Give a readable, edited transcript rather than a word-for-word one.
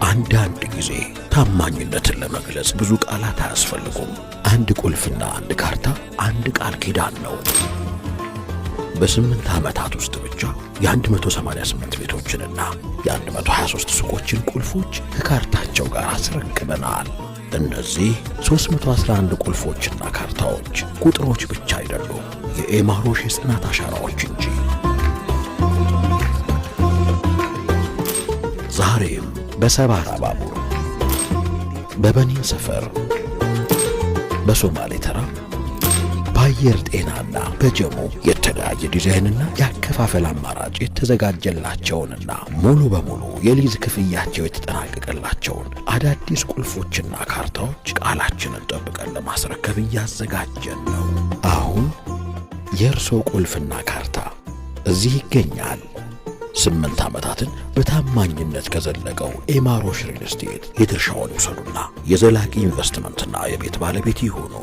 አንዳንድ ጊዜ ታማኝነትን ለመግለጽ ብዙ ቃላት አያስፈልጉም። አንድ ቁልፍና አንድ ካርታ አንድ ቃል ኪዳን ነው። በ8 ዓመታት ውስጥ ብቻ የ188 ቤቶችንና የ123 ሱቆችን ቁልፎች ከካርታቸው ጋር አስረክበናል። እነዚህ 311 ቁልፎችና ካርታዎች ቁጥሮች ብቻ አይደሉም፣ የኤማሮሽ የጽናት አሻራዎች እንጂ። ዛሬም በሰባራ ባቡር፣ በበኒን ሰፈር፣ በሶማሌ ተራ፣ በአየር ጤናና በጀሞ የተለያየ ዲዛይንና የአከፋፈል አማራጭ የተዘጋጀላቸውንና ሙሉ በሙሉ የሊዝ ክፍያቸው የተጠናቀቀላቸውን አዳዲስ ቁልፎችና ካርታዎች ቃላችንን ጠብቀን ለማስረከብ እያዘጋጀን ነው። አሁን የእርሶ ቁልፍና ካርታ እዚህ ይገኛል። 8 ዓመታትን በታማኝነት ከዘለቀው ኤማሮሽ ሪል ስቴት የድርሻውን ይውሰዱና የዘላቂ ኢንቨስትመንትና የቤት ባለቤት ይሁኑ።